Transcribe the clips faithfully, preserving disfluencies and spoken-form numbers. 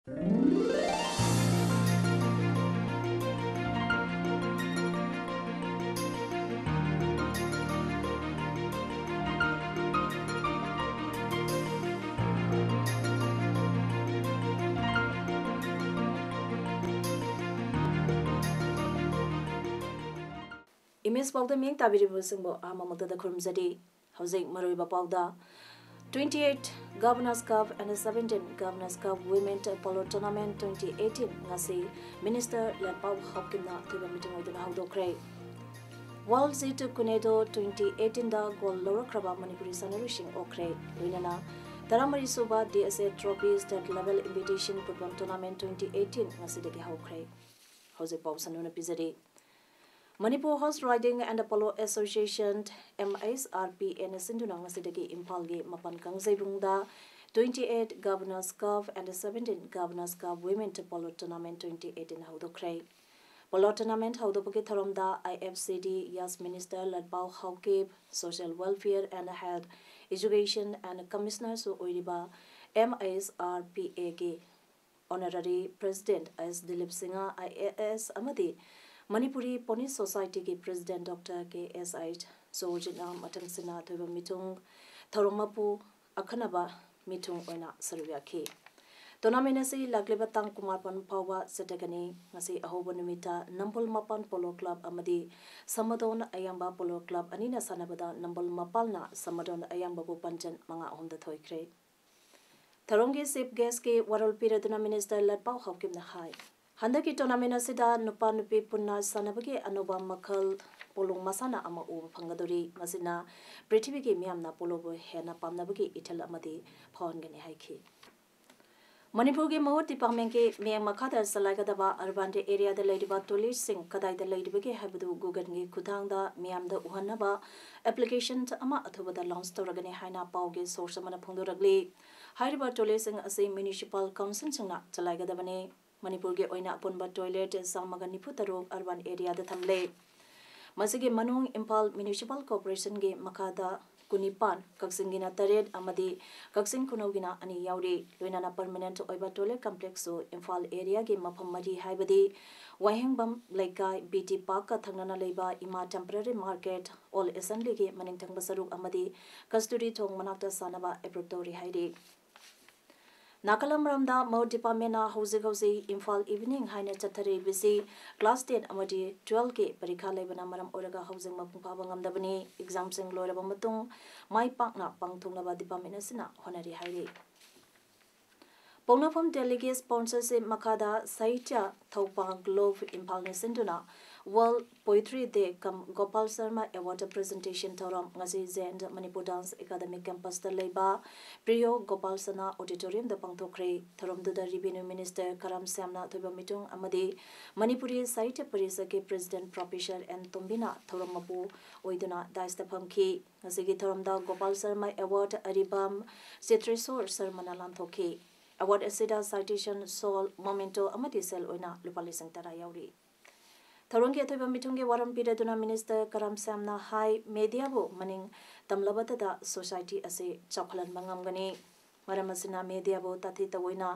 Image ꯄꯥꯎꯗ ꯃꯤꯠꯌꯦꯡ ꯇꯥꯕꯤꯔꯤꯕꯁꯤꯡꯕꯨ ꯑꯍꯥꯟꯕ ꯃꯛꯇꯗ ꯈꯨꯔꯨꯝꯖꯔꯤ꯫ ꯍꯧꯖꯤꯛ ꯃꯔꯨꯑꯣꯏꯕ ꯄꯥꯎꯗ, twenty-eight Governors Cup and seventeen Governors Cup Women Polo Tournament twenty eighteen ꯉꯁꯤ Minister ꯂꯟꯄꯥꯎ ꯍꯥꯎꯀꯤꯞꯅ ꯑꯊꯣꯏꯕ ꯃꯤꯇꯤꯡ ꯑꯣꯏꯗꯨꯅ ꯍꯧꯗꯣꯛꯈ꯭ꯔꯦ꯫ World G two ꯀꯨꯅꯦꯗꯣ twenty eighteen ꯗ gold ꯂꯧꯔꯛꯈ꯭ꯔꯕ ꯃꯅꯤꯄꯨꯔꯤ ꯁꯥꯟꯅꯔꯣꯏꯁꯤꯡ ꯑꯣꯛꯈ꯭ꯔꯦ꯫ ꯂꯣꯏꯅꯅ ꯇꯔꯥꯃꯔꯤ ꯁꯨꯕ D S A Trophy State Level Invitation Football Tournament twenty eighteen ꯉꯁꯤꯗꯒꯤ ꯍꯧꯈ꯭ꯔꯦ꯫ ꯍꯧꯖꯤꯛ ꯄꯥꯎ ꯁꯟꯗꯣꯛꯅ ꯄꯤꯖꯔꯤ꯫ Manipur Horse Riding and Polo Association, M H R P A ꯅ ꯁꯤꯟꯗꯨꯅ ꯉꯁꯤꯗꯒꯤ ꯏꯝꯐꯥꯜꯒꯤ ꯃꯄꯥꯟ ꯀꯥꯡꯖꯩꯕꯨꯡꯗ twenty-eight Governors Cup and seventeen Governors Cup Women Polo Tournament twenty eighteen ꯍꯧꯗꯣꯛꯈ꯭ꯔꯦ꯫ Polo Tournament ꯍꯧꯗꯣꯛꯄꯒꯤ ꯊꯧꯔꯝꯗ I F C D, Youth Minister Lanpao Haokip, Social Welfare and Health, Education and Commissioner ꯁꯨ ꯑꯣꯏꯔꯤꯕ M H R P A ꯒꯤ Honorary President S Dilip Singh, I A S, ꯑꯃꯗꯤ Manipuri Pony Society ꯒꯤ President Doctor K S I ꯁꯨꯔꯖꯤꯠꯅ ꯃꯊꯪꯁꯤꯠꯅ ꯑꯊꯣꯏꯕ ꯃꯤꯊꯨꯡ, ꯊꯧꯔꯝ ꯃꯄꯨ, ꯑꯈꯟꯅꯕ ꯃꯤꯊꯨꯡ ꯑꯣꯏꯅ ꯁꯔꯨꯛ ꯌꯥꯈꯤ꯫ Tournament ꯑꯁꯤ ꯂꯥꯛꯂꯤꯕ ꯇꯥꯡ ꯀꯨꯟꯃꯥꯄꯟ ꯐꯥꯎꯕ ꯆꯠꯊꯒꯅꯤ꯫ ꯉꯁꯤ ꯑꯍꯧꯕ ꯅꯨꯃꯤꯠꯇ ꯅꯝꯕꯣꯜ ꯃꯄꯥꯟ Polo Club ꯑꯃꯗꯤ ꯁꯃꯗꯣꯟ ꯑꯌꯥꯝꯕ Polo Club ꯑꯅꯤꯅ ꯁꯥꯟꯅꯕꯗ ꯅꯝꯕꯣꯜ ꯃꯄꯥꯟꯅ ꯁꯃꯗꯣꯟ ꯑꯌꯥꯝꯕꯕꯨ ꯄꯥꯟꯖꯟ ꯃꯉꯥ ꯑꯍꯨꯝꯗ ꯊꯣꯏꯈ꯭ꯔꯦ꯫ ꯊꯧꯔꯝꯒꯤ Chief Guest ꯀꯤ ꯋꯥꯔꯣꯜ ꯄꯤꯔꯗꯨꯅ Minister ꯂꯟꯄꯥꯎ ꯍꯥꯎꯀꯤꯞꯅ ꯍꯥꯏ, ꯍꯟꯗꯛꯀꯤ tournament ꯑꯁꯤꯗ ꯅꯨꯄꯥ ꯅꯨꯄꯤ ꯄꯨꯟꯅ ꯁꯥꯟꯅꯕꯒꯤ ꯑꯅꯧꯕ ꯃꯈꯜ polo ꯃꯁꯥꯟꯅ ꯑꯃ ꯎꯕ ꯐꯪꯒꯗꯧꯔꯤ꯫ ꯃꯁꯤꯅ ꯄ꯭ꯔꯤꯊꯤꯕꯤꯒꯤ ꯃꯤꯌꯥꯝꯅ polo ꯕꯨ ꯍꯦꯟꯅ ꯄꯥꯝꯅꯕꯒꯤ ꯏꯊꯤꯜ ꯑꯃꯗꯤ ꯐꯥꯎꯍꯟꯒꯅꯤ ꯍꯥꯏꯈꯤ꯫ ꯃꯅꯤꯄꯨꯔꯒꯤ ꯃꯍꯨꯠ department ꯀꯤ ꯃꯤꯠꯌꯦꯡ ꯃꯈꯥꯗ ꯆꯂꯥꯏꯒꯗꯕ urban area ꯗ ꯂꯩꯔꯤꯕ toilet ꯁꯤꯡ ꯀꯗꯥꯏꯗ ꯂꯩꯔꯤꯕꯒꯦ ꯍꯥꯏꯕꯗꯨ Google ꯒꯤ ꯈꯨꯠꯊꯥꯡꯗ ꯃꯤꯌꯥꯝꯗ ꯎꯍꯟꯅꯕ application ꯑꯃ ꯑꯊꯨꯕꯗ launch ꯇꯧꯔꯒꯅꯤ ꯍꯥꯏꯅ ꯄꯥꯎꯒꯤ source ꯑꯃꯅ ꯐꯣꯡꯗꯣꯔꯛꯂꯤ꯫ ꯍꯥꯏꯔꯤꯕ toilet ꯁꯤꯡ ꯑꯁꯤ municipal council ꯁꯤꯡꯅ ꯆꯂꯥꯏꯒꯗꯕꯅꯤ꯫ ꯃꯅꯤꯄꯨꯔꯒꯤ ꯑꯣꯏꯅ ꯑꯄꯨꯟꯕ toilet ꯆꯥꯝꯃꯒ ꯅꯤꯐꯨ ꯇꯔꯨꯛ urban area ꯗ ꯊꯝꯂꯦ꯫ ꯃꯁꯤꯒꯤ ꯃꯅꯨꯡ ꯏꯝꯐꯥꯜ Municipal Corporation ꯒꯤ ꯃꯈꯥꯗ ꯀꯨꯟꯅꯤꯄꯥꯟ, ꯀꯛꯆꯤꯡꯒꯤꯅ ꯇꯔꯦꯠ ꯑꯃꯗꯤ ꯀꯛꯆꯤꯡ ꯈꯨꯅꯧꯒꯤꯅ ꯑꯅꯤ ꯌꯥꯎꯔꯤ꯫ ꯂꯣꯏꯅꯅ permanent ꯑꯣꯏꯕ toilet complexꯁꯨ ꯏꯝꯐꯥꯜ areaꯒꯤ ꯃꯐꯝ ꯃꯔꯤ ꯍꯥꯏꯕꯗꯤ ꯋꯥꯍꯦꯡꯕꯝ ꯂꯩꯀꯥꯏ, B T Parkꯀ ꯊꯪꯅꯅ ꯂꯩꯕ ꯏꯃꯥ temporary market, Old Assemblyꯒꯤ ꯃꯅꯤꯡ ꯊꯪꯕ ꯁꯔꯨꯛ ꯑꯃꯗꯤ ꯀꯁꯇꯨꯔꯤ ꯊꯣꯡ ꯃꯅꯥꯛꯇ ꯁꯥꯅꯕ approve ꯇꯧꯔꯤ ꯍꯥꯏꯔꯤ꯫ ꯅꯥꯀꯜ ꯑꯃꯔꯣꯝꯗ ꯃꯍꯨꯠ departmentꯅ ꯍꯧꯖꯤꯛ ꯍꯧꯖꯤꯛ ꯏꯝꯐꯥꯜ evening ꯍꯥꯏꯅ ꯆꯠꯊꯔꯤꯕꯁꯤ class ten ꯑꯃꯗꯤ twelveꯀꯤ ꯄꯔꯤꯈꯥ ꯂꯩꯕꯅ ꯃꯔꯝ ꯑꯣꯏꯔꯒ ꯍꯧꯖꯤꯛ ꯃꯄꯨꯡ ꯐꯥꯕ ꯉꯝꯗꯕꯅꯤ꯫ Examꯁꯤꯡ ꯂꯣꯏꯔꯕ ꯃꯇꯨꯡ ꯃꯥꯏ ꯄꯥꯛꯅ ꯄꯥꯡꯊꯣꯛꯅꯕ department ꯑꯁꯤꯅ ꯍꯣꯠꯅꯔꯤ ꯍꯥꯏꯔꯤ꯫ ꯄꯣꯛꯅꯐꯝ Teleꯒꯤ sponsorship ꯃꯈꯥꯗ ꯁꯥꯍꯤꯇ꯭ꯌ ꯊꯧꯄꯥꯛ ꯂꯣꯐ ꯏꯝꯐꯥꯜꯅ ꯁꯤꯟꯗꯨꯅ World Poetry Day cum Gopal Sharma Award presentation ꯊꯧꯔꯝ ꯉꯁꯤ J and Manipur Dance Academy campusꯇ ꯂꯩꯕ ꯄ꯭ꯔꯤꯌꯣ ꯒꯣꯄꯥꯜ ꯁꯅꯥ auditoriumꯗ ꯄꯥꯡꯊꯣꯛꯈ꯭ꯔꯦ꯫ ꯊꯧꯔꯝꯗꯨꯗ Revenue Minister ꯀꯔꯝ ꯁ꯭ꯌꯥꯝꯅ ꯑꯊꯣꯏꯕ ꯃꯤꯇꯨꯡ ꯑꯃꯗꯤ ꯃꯅꯤꯄꯨꯔꯤ ꯁꯥꯍꯤꯇ꯭ꯌ ꯄꯔꯤꯁꯠꯀꯤ President Professor N ꯇꯣꯝꯕꯤꯅ ꯊꯧꯔꯝ ꯃꯄꯨ ꯑꯣꯏꯗꯨꯅ daistaꯐꯝꯈꯤ꯫ ꯉꯁꯤꯒꯤ ꯊꯧꯔꯝꯗ ꯒꯣꯄꯥꯜ ꯁꯔꯃ Award ꯑꯔꯤꯕꯝ ꯆꯤꯇ꯭ꯔꯦꯁꯣꯔ ꯁꯔꯃꯅ ꯂꯥꯟꯊꯣꯛꯈꯤ꯫ Award ꯑꯁꯤꯗ citation, shawl, memento ꯑꯃꯗꯤ ꯁꯦꯜ ꯑꯣꯏꯅ ꯂꯨꯄꯥ ꯂꯤꯁꯤꯡ ꯇꯔꯥ ꯌꯥꯎꯔꯤ꯫ ꯊꯧꯔꯝꯒꯤ ꯑꯊꯣꯏꯕ ꯃꯤꯊꯨꯡꯒꯤ ꯋꯥꯔꯣꯜ ꯄꯤꯔꯗꯨꯅ Minister ꯀꯔꯝ ꯁ꯭ꯌꯥꯝꯅ ꯍꯥꯏ, mediaꯕꯨ ꯃꯅꯤꯡ ꯇꯝꯂꯕꯇꯗ society ꯑꯁꯤ ꯆꯥꯎꯈꯠꯍꯟꯕ ꯉꯝꯒꯅꯤ꯫ ꯃꯔꯝ ꯑꯁꯤꯅ mediaꯕꯨ ꯇꯥꯊꯤ ꯇꯑꯣꯏꯅ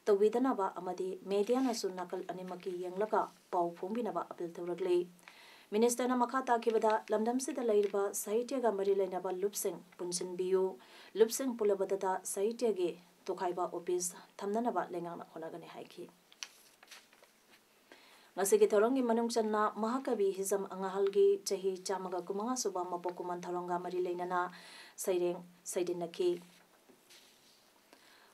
ꯇꯧꯕꯤꯗꯅꯕ ꯑꯃꯗꯤ mediaꯅꯁꯨ ꯅꯥꯀꯜ ꯑꯅꯤꯃꯛꯀꯤ ꯌꯦꯡꯂꯒ ꯄꯥꯎ ꯐꯣꯡꯕꯤꯅꯕ appeal ꯇꯧꯔꯛꯂꯤ꯫ Ministerꯅ ꯃꯈꯥ ꯇꯥꯈꯤꯕꯗ ꯂꯝꯗꯝꯁꯤꯗ ꯂꯩꯔꯤꯕ ꯁꯥꯍꯤꯇ꯭ꯌꯒ ꯃꯔꯤ ꯂꯩꯅꯕ ꯂꯨꯞꯁꯤꯡ ꯄꯨꯟꯁꯤꯟꯕꯤꯌꯨ꯫ ꯂꯨꯞꯁꯤꯡ ꯄꯨꯜꯂꯕꯗꯇ ꯁꯥꯍꯤꯇ꯭ꯌꯒꯤ ꯇꯣꯈꯥꯏꯕ office ꯊꯝꯅꯅꯕ ꯂꯩꯉꯥꯛꯅ ꯍꯣꯠꯅꯒꯅꯤ ꯍꯥꯏꯈꯤ꯫ ꯉꯁꯤꯒꯤ ꯊꯧꯔꯝꯒꯤ ꯃꯅꯨꯡ ꯆꯟꯅ ꯃꯍꯥꯀꯕꯤ ꯍꯤꯖꯝ ꯑꯉꯥꯍꯜꯒꯤ ꯆꯍꯤ ꯆꯥꯝꯃꯒ ꯀꯨꯟꯃꯉꯥ ꯁꯨꯕ ꯃꯄꯣꯛ ꯀꯨꯝꯑꯣꯟ ꯊꯧꯔꯝꯒ ꯃꯔꯤ ꯂꯩꯅꯅ ꯁꯩꯔꯦꯡ ꯁꯩꯗꯤꯟꯅꯈꯤ꯫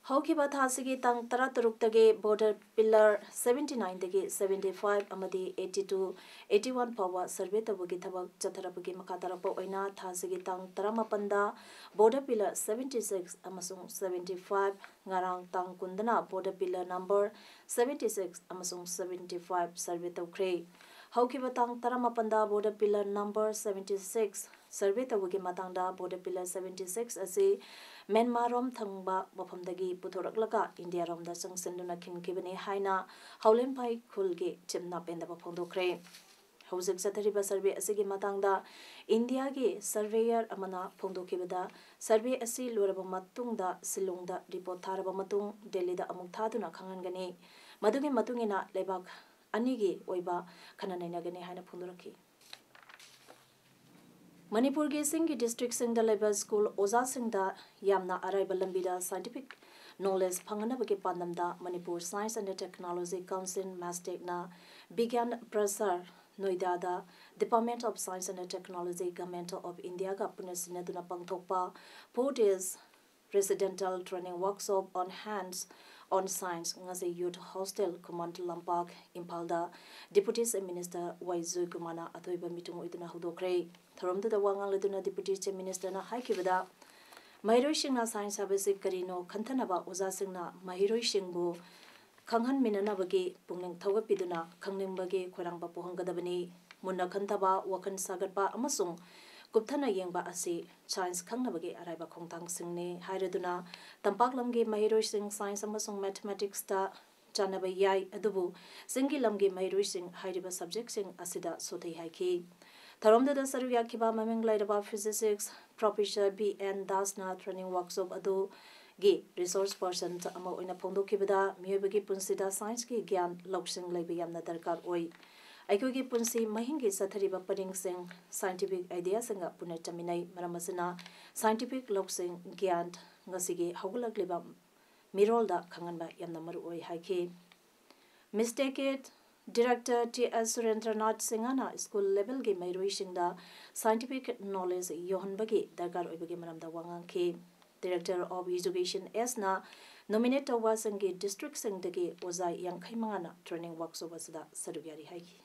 ꯍꯧꯈꯤꯕ ꯊꯥ ꯑꯁꯤꯒꯤ ꯇꯥꯡ ꯇꯔꯥꯇꯔꯨꯛꯇꯒꯤ border pillar seventy nineꯗꯒꯤ seventy five ꯑꯃꯗꯤ eighty two, eighty one ꯐꯥꯎꯕ survey ꯇꯧꯕꯒꯤ ꯊꯕꯛ ꯆꯠꯊꯔꯛꯄꯒꯤ ꯃꯈꯥ ꯇꯥꯔꯛꯄ ꯑꯣꯏꯅ ꯊꯥ ꯑꯁꯤꯒꯤ ꯇꯥꯡ ꯇꯔꯥꯃꯥꯄꯟꯗ border pillar seventy six ꯑꯃꯁꯨꯡ seventy five, ꯉꯔꯥꯡ ꯇꯥꯡ ꯀꯨꯟꯗꯅ border pillar number seventy six ꯑꯃꯁꯨꯡ seventy five survey ꯇꯧꯈ꯭ꯔꯦ꯫ ꯍꯧꯈꯤꯕ ꯇꯥꯡ ꯇꯔꯥꯃꯥꯄꯟꯗ border pillar number seventy six survey ꯇꯧꯕꯒꯤ ꯃꯇꯥꯡꯗ border pillar seventy six ꯑꯁꯤ ꯃ꯭ꯌꯥꯟꯃꯥꯔꯔꯣꯝ ꯊꯪꯕ ꯃꯐꯝꯗꯒꯤ ꯄꯨꯊꯣꯔꯛꯂꯒ ꯏꯟꯗꯤꯌꯥꯔꯣꯝꯗ ꯆꯪꯁꯤꯟꯗꯨꯅ ꯈꯤꯟꯈꯤꯕꯅꯤ ꯍꯥꯏꯅ ꯍꯥꯎꯂꯦꯟꯐꯥꯏ ꯈꯨꯜꯒꯤ ꯆꯤꯞꯅ ꯄꯦꯟꯗꯕ ꯐꯣꯡꯗꯣꯛꯈ꯭ꯔꯦ꯫ ꯍꯧꯖꯤꯛ ꯆꯠꯊꯔꯤꯕ ꯁꯔꯚꯦ ꯑꯁꯤꯒꯤ ꯃꯇꯥꯡꯗ ꯏꯟꯗꯤꯌꯥꯒꯤ ꯁꯔꯚꯦꯌꯔ ꯑꯃꯅ ꯐꯣꯡꯗꯣꯛꯈꯤꯕꯗ, ꯁꯔꯚꯦ ꯑꯁꯤ ꯂꯣꯏꯔꯕ ꯃꯇꯨꯡꯗ ꯁꯤꯂꯣꯡꯗ ꯔꯤꯄꯣꯔꯠ ꯊꯥꯔꯕ ꯃꯇꯨꯡ ꯗꯦꯜꯂꯤꯗ ꯑꯃꯨꯛ ꯊꯥꯗꯨꯅ ꯈꯪꯍꯟꯒꯅꯤ꯫ ꯃꯗꯨꯒꯤ ꯃꯇꯨꯡ ꯏꯟꯅ ꯂꯩꯕꯥꯛ ꯑꯅꯤꯒꯤ ꯑꯣꯏꯕ ꯈꯟꯅ ꯅꯩꯅꯒꯅꯤ ꯍꯥꯏꯅ ꯐꯣꯡꯗꯣꯔꯛꯈꯤ꯫ ꯃꯅꯤꯄꯨꯔꯒꯤ ꯆꯤꯡꯒꯤ ꯗꯤꯁꯇ꯭ꯔꯤꯛꯁꯤꯡꯗ ꯂꯩꯕ ꯁ꯭ꯀꯨꯜ ꯑꯣꯖꯥꯁꯤꯡꯗ ꯌꯥꯝꯅ ꯑꯔꯥꯏꯕ ꯂꯝꯕꯤꯗ ꯁꯥꯏꯟꯇꯤꯐꯤꯛ ꯅꯣꯂꯦꯖ ꯐꯪꯍꯟꯅꯕꯒꯤ ꯄꯥꯟꯗꯝꯗ Manipur science and technology council, ꯃꯦꯁꯇꯦꯛꯅ ꯕꯤꯒ꯭ꯌꯥꯟ ꯄ꯭ꯔꯁꯥꯔ ꯅꯣꯏꯗꯥꯗ Department of Science and Technology, Government of India-ꯒ ꯄꯨꯟꯅ ꯁꯤꯟꯅꯗꯨꯅ ꯄꯥꯡꯊꯣꯛꯄ Four Days Residential Training Workshop on Hands on Science ꯉꯁꯤ Youth Hostel, ꯈꯨꯃꯟ ꯂꯝꯄꯥꯛ, ꯏꯝꯐꯥꯜꯗ Deputy Chief Minister ꯋꯥꯏ ꯖꯣꯏꯀꯨꯃꯥꯔꯅ ꯑꯊꯣꯏꯕ ꯃꯤꯇꯨꯡ ꯑꯣꯏꯗꯨꯅ ꯍꯧꯗꯣꯛꯈ꯭ꯔꯦ꯫ ꯊꯧꯔꯝꯗꯨꯗ ꯋꯥ ꯉꯥꯡꯂꯗꯨꯅ Deputy Chief Minister-ꯅ ꯍꯥꯏꯈꯤꯕꯗ, ꯃꯍꯩꯔꯣꯏꯁꯤꯡꯅ ꯁꯥꯏꯟꯁ ꯍꯥꯏꯕꯁꯤ ꯀꯔꯤꯅꯣ ꯈꯟꯊꯅꯕ ꯑꯣꯖꯥꯁꯤꯡꯅ ꯃꯍꯩꯔꯣꯏꯁꯤꯡꯕꯨ ꯈꯪꯍꯟꯃꯤꯟꯅꯅꯕꯒꯤ ꯄꯨꯛꯅꯤꯡ ꯊꯧꯒꯠꯄꯤꯗꯨꯅ ꯈꯪꯅꯤꯡꯕꯒꯤ ꯈꯣꯏꯔꯥꯡꯕ ꯄꯣꯛꯍꯟꯒꯗꯕꯅꯤ꯫ ꯃꯨꯟꯅ ꯈꯟꯊꯕ, ꯋꯥꯈꯜ ꯁꯥꯒꯠꯄ ꯑꯃꯁꯨꯡ ꯀꯨꯞꯊꯅ ꯌꯦꯡꯕ ꯑꯁꯤ ꯁꯥꯏꯟꯁ ꯈꯪꯅꯕꯒꯤ ꯑꯔꯥꯏꯕ ꯈꯣꯡꯊꯥꯡꯁꯤꯡꯅꯤ ꯍꯥꯏꯔꯗꯨꯅ, ꯇꯝꯄꯥꯛ ꯂꯝꯒꯤ ꯃꯍꯩꯔꯣꯏꯁꯤꯡ ꯁꯥꯏꯟꯁ ꯑꯃꯁꯨꯡ ꯃꯦꯊꯃꯦꯇꯤꯛꯁꯇ ꯆꯥꯟꯅꯕ ꯌꯥꯏ, ꯑꯗꯨꯕꯨ ꯆꯤꯡꯒꯤ ꯂꯝꯒꯤ ꯃꯍꯩꯔꯣꯏꯁꯤꯡ ꯍꯥꯏꯔꯤꯕ ꯁꯕꯖꯦꯛꯁꯤꯡ ꯑꯁꯤꯗ ꯁꯣꯊꯩ ꯍꯥꯏꯈꯤ꯫ ꯊꯧꯔꯝꯗꯨꯗ ꯁꯔꯨꯛ ꯌꯥꯈꯤꯕ ꯃꯃꯤꯡ ꯂꯩꯔꯕ physicist professor ꯕꯤ ꯑꯦꯟ ꯗꯥꯁꯅ training workshop ꯑꯗꯨꯒꯤ resource person ꯑꯃ ꯑꯣꯏꯅ ꯐꯣꯡꯗꯣꯛꯈꯤꯕꯗ, ꯃꯤꯑꯣꯏꯕꯒꯤ ꯄꯨꯟꯁꯤꯗ ꯁꯥꯏꯟꯁꯀꯤ ꯒ꯭ꯌꯥꯟ ꯂꯧꯁꯤꯡ ꯂꯩꯕ ꯌꯥꯝꯅ ꯗꯔꯀꯥꯔ ꯑꯣꯏ꯫ ꯑꯩꯈꯣꯏꯒꯤ ꯄꯨꯟꯁꯤ ꯃꯍꯤꯡꯒꯤ ꯆꯠꯊꯔꯤꯕ ꯄꯔꯤꯡꯁꯤꯡ scientific idea-ꯁꯤꯡꯒ ꯄꯨꯟꯅ ꯆꯠꯃꯤꯟꯅꯩ꯫ ꯃꯔꯝ ꯑꯁꯤꯅ, scientific ꯂꯧꯁꯤꯡ ꯒ꯭ꯌꯥꯟ ꯉꯁꯤꯒꯤ ꯍꯧꯒꯠꯂꯛꯂꯤꯕ ꯃꯤꯔꯣꯜꯗ ꯈꯪꯍꯟꯕ ꯌꯥꯝꯅ ꯃꯔꯨ ꯑꯣꯏ ꯍꯥꯏꯈꯤ꯫ ꯃꯦꯁꯇꯦꯛꯀꯤ Director ꯇꯤ ꯑꯦꯁ ꯁꯨꯔꯦꯟꯗ꯭ꯔꯅꯥꯊ ꯁꯤꯡꯍꯅ ꯁ꯭ꯀꯨꯜ ꯂꯦꯚꯦꯜꯒꯤ ꯃꯍꯩꯔꯣꯏꯁꯤꯡꯗ scientific knowledge ꯌꯧꯍꯟꯕꯒꯤ ꯗꯔꯀꯥꯔ ꯑꯣꯏꯕꯒꯤ ꯃꯔꯝꯗ ꯋꯥ ꯉꯥꯡꯈꯤ꯫ Director of Education ꯑꯦꯁꯅ nominate ꯇꯧꯕꯁꯤꯡꯒꯤ ꯗꯤꯁꯇ꯭ꯔꯤꯛꯁꯤꯡꯗꯒꯤ ꯑꯣꯖꯥ ꯌꯥꯡꯈꯩ ꯃꯉꯥꯅ training workshop ꯑꯁꯤꯗ ꯁꯔꯨꯛ ꯌꯥꯔꯤ ꯍꯥꯏꯈꯤ꯫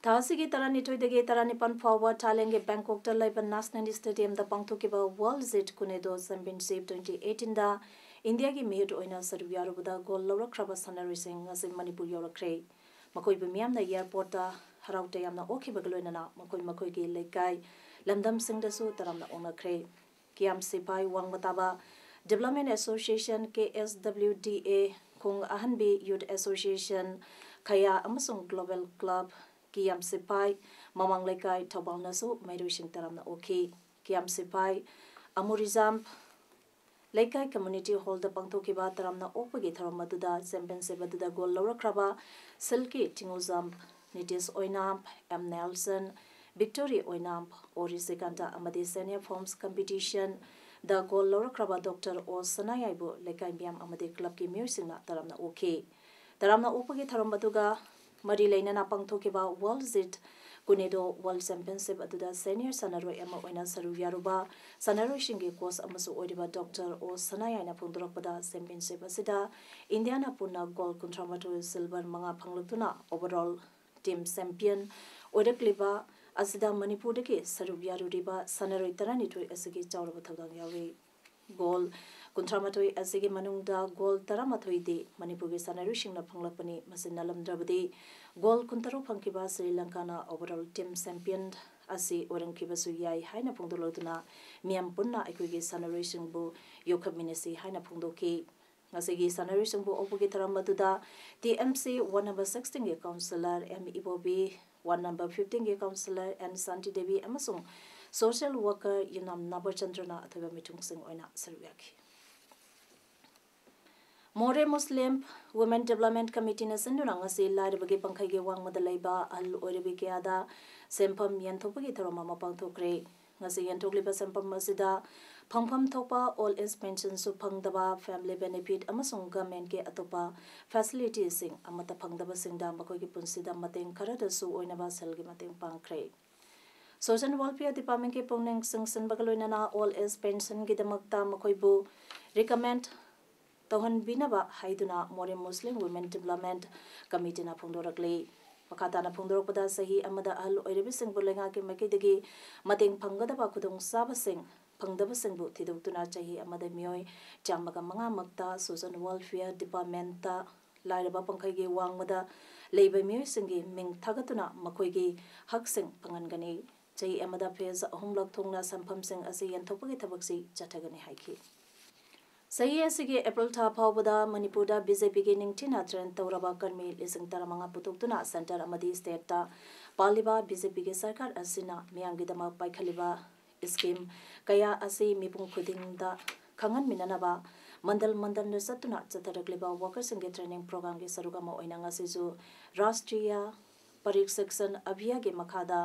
ꯊꯥ ꯑꯁꯤꯒꯤ ꯇꯔꯥꯅꯤꯊꯣꯏꯗꯒꯤ ꯇꯔꯥꯅꯤꯄꯥꯟ ꯐꯥꯎꯕ ꯊꯥꯏꯂꯦꯟꯒꯤ ꯕꯦꯡꯀꯣꯛꯇ ꯂꯩꯕ National Stadium-ꯗ ꯄꯥꯡꯊꯣꯛꯈꯤꯕ World Jeet Kune Do Championship twenty eighteen-ꯗ ꯏꯟꯗꯤꯌꯥꯒꯤ ꯃꯤꯍꯨꯠ ꯑꯣꯏꯅ ꯁꯔꯨꯛ ꯌꯥꯔꯨꯕꯗ ꯒꯣꯜ ꯂꯧꯔꯛꯈ꯭ꯔꯕ ꯁꯥꯟꯅꯔꯣꯏꯁꯤꯡ ꯉꯁꯤ ꯃꯅꯤꯄꯨꯔ ꯌꯧꯔꯛꯈ꯭ꯔꯦ꯫ ꯃꯈꯣꯏꯕꯨ ꯃꯤꯌꯥꯝꯅ airport-ꯇ ꯍꯔꯥꯎ ꯇꯌꯥꯝꯅ ꯑꯣꯛꯈꯤꯕꯒ ꯂꯣꯏꯅꯅ ꯃꯈꯣꯏ ꯃꯈꯣꯏꯒꯤ ꯂꯩꯀꯥꯏ, ꯂꯝꯗꯝꯁꯤꯡꯗꯁꯨ ꯇꯔꯥꯝꯅ ꯑꯣꯛꯅꯈ꯭ꯔꯦ꯫ ꯀꯤꯌꯥꯝ ꯁꯤꯐꯥꯏ ꯋꯥꯡꯃ ꯇꯥꯕ Development Association, ꯀꯦ ꯑꯦꯁ ꯗꯕ꯭ꯂꯤꯎ ꯗꯤ ꯑꯦ, ꯈꯣꯡ ꯑꯍꯟꯕꯤ Youth Association, ꯈꯌꯥ ꯑꯃꯁꯨꯡ ꯒ꯭ꯂꯣꯕꯦꯜ ꯀ꯭ꯂꯕ ꯀꯤꯌꯥꯝ ꯁꯤꯐꯥꯏ, ꯃꯃꯥꯡ ꯂꯩꯀꯥꯏ, ꯊꯧꯕꯥꯜꯅꯁꯨ ꯃꯍꯩꯔꯣꯏꯁꯤꯡ ꯇꯔꯥꯝꯅ ꯑꯣꯛꯈꯤ꯫ ꯀꯤꯌꯥꯝ ꯁꯤꯐꯥꯏ ꯑꯃꯨꯔꯤꯖꯥꯝ ꯂꯩꯀꯥꯏ ꯀꯝꯃ꯭ꯌꯨꯅꯤꯇꯤ ꯍꯣꯜꯗ ꯄꯥꯡꯊꯣꯛꯈꯤꯕ ꯇꯔꯥꯝꯅ ꯑꯣꯛꯄꯒꯤ ꯊꯧꯔꯝ ꯑꯗꯨꯗ ꯆꯦꯝꯄꯤꯌꯟꯁꯤꯞ ꯑꯗꯨꯗ ꯒꯣꯜ ꯂꯧꯔꯛꯈ꯭ꯔꯕ ꯁꯤꯜꯀꯤ ꯊꯤꯉꯨꯖꯥꯝ, ꯅꯤꯇꯤꯁ ꯑꯣꯏꯅꯥꯝ, ꯑꯦꯝ ꯅꯦꯜꯁꯟ, ꯚꯤꯛꯇꯣꯔꯤ ꯑꯣꯏꯅꯥꯝ, ꯑꯣ ꯔꯤꯁꯤꯀꯥꯟꯇ ꯑꯃꯗꯤ ꯁꯦꯅꯤꯌꯔ ꯐꯣꯝꯁ ꯀꯝꯄꯤꯇꯤꯁꯟꯗ ꯒꯣꯜ ꯂꯧꯔꯛꯈ꯭ꯔꯕ ꯗꯣꯛꯇꯔ ꯑꯣ ꯁꯅꯥꯌꯥꯏꯕꯨ ꯂꯩꯀꯥꯏ ꯃꯤꯌꯥꯝ ꯑꯃꯗꯤ ꯀ꯭ꯂꯕꯀꯤ ꯃꯤꯑꯣꯏꯁꯤꯡꯅ ꯇꯔꯥꯝꯅ ꯑꯣꯛꯈꯤ꯫ ꯇꯔꯥꯝꯅ ꯑꯣꯛꯄꯒꯤ ꯊꯧꯔꯝ ꯑꯗꯨꯒ ꯃꯔꯤ ꯂꯩꯅꯅ ꯄꯥꯡꯊꯣꯛꯈꯤꯕ ꯋꯥꯔꯜ ꯖꯤꯠ ꯀꯨꯅꯦꯗꯣ ꯋꯥꯔꯜ ꯆꯦꯝꯄꯤꯌꯟꯁꯤꯞ ꯑꯗꯨꯗ ꯁꯦꯅꯤꯌꯔ ꯁꯥꯟꯅꯔꯣꯏ ꯑꯃ ꯑꯣꯏꯅ ꯁꯔꯨꯛ ꯌꯥꯔꯨꯕ ꯁꯥꯟꯅꯔꯣꯏꯁꯤꯡꯒꯤ ꯀꯣꯆ ꯑꯃꯁꯨ ꯑꯣꯏꯔꯤꯕ ꯗꯣꯛꯇꯔ ꯑꯣ ꯁꯅꯥꯌꯥꯏꯅ ꯐꯣꯡꯗꯣꯔꯛꯄꯗ, ꯆꯦꯝꯄꯤꯌꯟꯁꯤꯞ ꯑꯁꯤꯗ ꯏꯟꯗꯤꯌꯥꯅ ꯄꯨꯟꯅ ꯒꯣꯜ ꯀꯨꯟꯊ꯭ꯔꯥ ꯃꯥꯊꯣꯏ, ꯁꯤꯜꯚꯔ ꯃꯉꯥ ꯐꯪꯂꯛꯇꯨꯅ ꯑꯣꯚꯔꯑꯣꯜ ꯇꯤꯝ ꯆꯦꯝꯄꯤꯌꯟ ꯑꯣꯏꯔꯛꯂꯤꯕ ꯑꯁꯤꯗ ꯃꯅꯤꯄꯨꯔꯗꯒꯤ ꯁꯔꯨꯛ ꯌꯥꯔꯨꯔꯤꯕ ꯁꯥꯟꯅꯔꯣꯏ ꯇꯔꯥꯅꯤꯊꯣꯏ ꯑꯁꯤꯒꯤ ꯆꯥꯎꯔꯕ ꯊꯧꯗꯥꯡ ꯌꯥꯎꯔꯤ꯫ ꯒꯣꯜ ꯀꯨꯟꯊ꯭ꯔꯥ ꯃꯥꯊꯣꯏ ꯑꯁꯤꯒꯤ ꯃꯅꯨꯡꯗ ꯒꯣꯜ ꯇꯔꯥ ꯃꯥꯊꯣꯏꯗꯤ ꯃꯅꯤꯄꯨꯔꯒꯤ ꯁꯥꯟꯅꯔꯣꯏꯁꯤꯡꯅ ꯐꯪꯂꯛꯄꯅꯤ꯫ ꯃꯁꯤ ꯅꯠꯂꯝꯗ꯭ꯔꯕꯗꯤ ꯒꯣꯜ ꯀꯨꯟꯇꯔꯨꯛ ꯐꯪꯈꯤꯕ ꯁ꯭ꯔꯤ ꯂꯪꯀꯥꯅ ꯑꯣꯚꯔꯑꯣꯜ ꯇꯤꯝ ꯆꯦꯝꯄꯤꯌꯟ ꯑꯁꯤ ꯑꯣꯏꯔꯝꯈꯤꯕꯁꯨ ꯌꯥꯏ ꯍꯥꯏꯅ ꯐꯣꯡꯗꯣꯛꯂꯗꯨꯅ, ꯃꯤꯌꯥꯝ ꯄꯨꯟꯅ ꯑꯩꯈꯣꯏꯒꯤ ꯁꯥꯟꯅꯔꯣꯏꯁꯤꯡꯕꯨ ꯌꯣꯛꯈꯠꯃꯤꯟꯅꯁꯤ ꯍꯥꯏꯅ ꯐꯣꯡꯗꯣꯛꯈꯤ꯫ ꯉꯁꯤꯒꯤ ꯁꯥꯟꯅꯔꯣꯏꯁꯤꯡꯕꯨ ꯑꯣꯛꯄꯒꯤ ꯊꯧꯔꯝ ꯑꯗꯨꯗ T M C ward number ꯁꯤꯛꯁꯇꯤꯟꯒꯤ councillor M Ibobi, ward number ꯐꯤꯐꯇꯤꯟꯒꯤ ꯀꯥꯎꯟꯁꯤꯂꯔ ꯑꯦꯟ ꯁꯥꯟꯇꯤ ꯗꯦꯕꯤ ꯑꯃꯁꯨꯡ ꯁꯣꯁꯤꯌꯦꯜ ꯋꯥꯔꯀꯔ ꯌꯨꯅꯥꯝ ꯅꯥꯕꯔꯆꯟꯗ꯭ꯔꯅ ꯑꯊꯣꯏꯕ ꯃꯤꯊꯨꯡꯁꯤꯡ ꯑꯣꯏꯅ ꯁꯔꯨꯛ ꯌꯥꯈꯤ꯫ ꯃꯣꯔꯦ ꯃꯨꯁꯂꯤꯝ ꯋꯨꯃꯦꯟ ꯗꯤꯕ꯭ꯂꯞꯃꯦꯟ ꯀꯃꯤꯇꯤꯅ ꯁꯤꯟꯗꯨꯅ ꯉꯁꯤ ꯂꯥꯏꯔꯕꯒꯤ ꯄꯪꯈꯩꯒꯤ ꯋꯥꯡꯃꯗ ꯂꯩꯕ ꯑꯍꯜ ꯑꯣꯏꯔꯕꯤ ꯀꯌꯥꯗ ꯁꯦꯟꯐꯝ ꯌꯦꯟꯊꯣꯛꯄꯒꯤ ꯊꯧꯔꯝ ꯑꯃ ꯄꯥꯡꯊꯣꯛꯈ꯭ꯔꯦ꯫ ꯉꯁꯤ ꯌꯦꯟꯊꯣꯛꯂꯤꯕ ꯁꯦꯟꯐꯝ ꯑꯁꯤꯗ ꯐꯪꯐꯝ ꯊꯣꯛꯄ ꯑꯣꯜ ꯑꯦꯖ ꯄꯦꯟꯁꯟꯁꯨ ꯐꯪꯗꯕ, ꯐꯦꯃꯤꯂꯤ ꯕꯦꯅꯤꯐꯤꯠ ꯑꯃꯁꯨꯡ ꯒꯚꯔꯟꯃꯦꯟꯠꯀꯤ ꯑꯇꯣꯞꯄ ꯐꯦꯁꯤꯂꯤꯇꯤꯁꯤꯡ ꯑꯃꯠꯇ ꯐꯪꯗꯕꯁꯤꯡꯗ ꯃꯈꯣꯏꯒꯤ ꯄꯨꯟꯁꯤꯗ ꯃꯇꯦꯡ ꯈꯔꯗꯁꯨ ꯑꯣꯏꯅꯕ ꯁꯦꯜꯒꯤ ꯃꯇꯦꯡ ꯄꯥꯡꯈ꯭ꯔꯦ꯫ ꯁꯣꯁꯤꯌꯦꯜ ꯋꯦꯜꯐꯤꯌꯔ ꯗꯤꯄꯥꯔꯠꯃꯦꯟꯠꯀꯤ ꯄꯨꯛꯅꯤꯡ ꯆꯤꯡꯁꯤꯟꯕꯒ ꯂꯣꯏꯅꯅ ꯑꯣꯜ ꯑꯦꯖ ꯄꯦꯟꯁꯟꯒꯤꯗꯃꯛꯇ ꯃꯈꯣꯏꯕꯨ ꯔꯤꯀꯃꯦꯟꯗ ꯇꯧꯍꯟꯕꯤꯅꯕ ꯍꯥꯏꯗꯨꯅ ꯃꯣꯔꯦ ꯃꯨꯁꯂꯤꯝ ꯋꯨꯃꯦꯟ ꯗꯤꯕ꯭ꯂꯞꯃꯦꯟꯠ ꯀꯃꯤꯇꯤꯅ ꯐꯣꯡꯗꯣꯔꯛꯂꯤ꯫ ꯃꯈꯥ ꯇꯥꯅ ꯐꯣꯡꯗꯣꯔꯛꯄꯗ, ꯆꯍꯤ ꯑꯃꯗ ꯑꯍꯜ ꯑꯣꯏꯔꯕꯁꯤꯡꯕꯨ ꯂꯩꯉꯥꯛꯀꯤ ꯃꯥꯏꯀꯩꯗꯒꯤ ꯃꯇꯦꯡ ꯐꯪꯒꯗꯕ ꯈꯨꯗꯣꯡꯆꯥꯕꯁꯤꯡ ꯐꯪꯗꯕꯁꯤꯡꯕꯨ ꯊꯤꯗꯣꯛꯇꯨꯅ ꯆꯍꯤ ꯑꯃꯗ ꯃꯤꯑꯣꯏ ꯆꯥꯝꯃꯒ ꯃꯉꯥ ꯃꯛꯇ ꯁꯣꯁꯤꯌꯦꯜ ꯋꯦꯜꯐꯤꯌꯔ ꯗꯤꯄꯥꯔꯠꯃꯦꯟꯠꯇ ꯂꯥꯏꯔꯕ ꯄꯪꯈꯩꯒꯤ ꯋꯥꯡꯃꯗ ꯂꯩꯕ ꯃꯤꯑꯣꯏꯁꯤꯡꯒꯤ ꯃꯤꯡ ꯊꯥꯒꯠꯇꯨꯅ ꯃꯈꯣꯏꯒꯤ ꯍꯛꯁꯤꯡ ꯐꯪꯍꯟꯒꯅꯤ꯫ ꯆꯍꯤ ꯑꯃꯗ ꯐꯦꯖ ꯑꯍꯨꯝꯂꯛ ꯊꯣꯛꯅ ꯁꯦꯟꯐꯝꯁꯤꯡ ꯑꯁꯤ ꯌꯦꯟꯊꯣꯛꯄꯒꯤ ꯊꯕꯛꯁꯤ ꯆꯠꯊꯒꯅꯤ ꯍꯥꯏꯈꯤ꯫ ꯆꯍꯤ ꯑꯁꯤꯒꯤ ꯑꯦꯄ꯭ꯔꯤꯜ ꯊꯥ ꯐꯥꯎꯕꯗ ꯃꯅꯤꯄꯨꯔꯗ ꯕꯤ ꯖꯦ ꯄꯤꯒꯤ ꯅꯤꯡꯊꯤꯅ ꯇ꯭ꯔꯦꯟ ꯇꯧꯔꯕ ꯀꯔꯃꯤ ꯂꯤꯁꯤꯡ ꯇꯔꯥꯃꯉꯥ ꯄꯨꯊꯣꯛꯇꯨꯅ ꯁꯦꯟꯇꯔ ꯑꯃꯗꯤ ꯁ꯭ꯇꯦꯠꯇ ꯄꯥꯜꯂꯤꯕ ꯕꯤ ꯖꯦ ꯄꯤꯒꯤ ꯁꯔꯀꯥꯔ ꯑꯁꯤꯅ ꯃꯤꯌꯥꯝꯒꯤꯗꯃꯛ ꯄꯥꯏꯈꯠꯂꯤꯕ ꯁ꯭ꯀꯤꯝ ꯀꯌꯥ ꯑꯁꯤ ꯃꯤꯄꯨꯝ ꯈꯨꯗꯤꯡꯗ ꯈꯪꯍꯟꯃꯤꯟꯅꯅꯕ ꯃꯟꯗꯜ ꯃꯟꯗꯜꯗ ꯆꯠꯇꯨꯅ ꯆꯠꯊꯔꯛꯂꯤꯕ ꯋꯥꯀꯔꯁꯤꯡꯒꯤ ꯇ꯭ꯔꯦꯅꯤꯡ ꯄ꯭ꯔꯣꯒ꯭ꯔꯥꯝꯒꯤ ꯁꯔꯨꯛ ꯑꯃ ꯑꯣꯏꯅ ꯉꯁꯤꯁꯨ ꯔꯥꯁꯇ꯭ꯔꯤꯌꯥ ꯄꯔꯤꯛꯁꯤꯛꯁꯟ ꯑꯚꯤꯌꯥꯒꯤ ꯃꯈꯥꯗ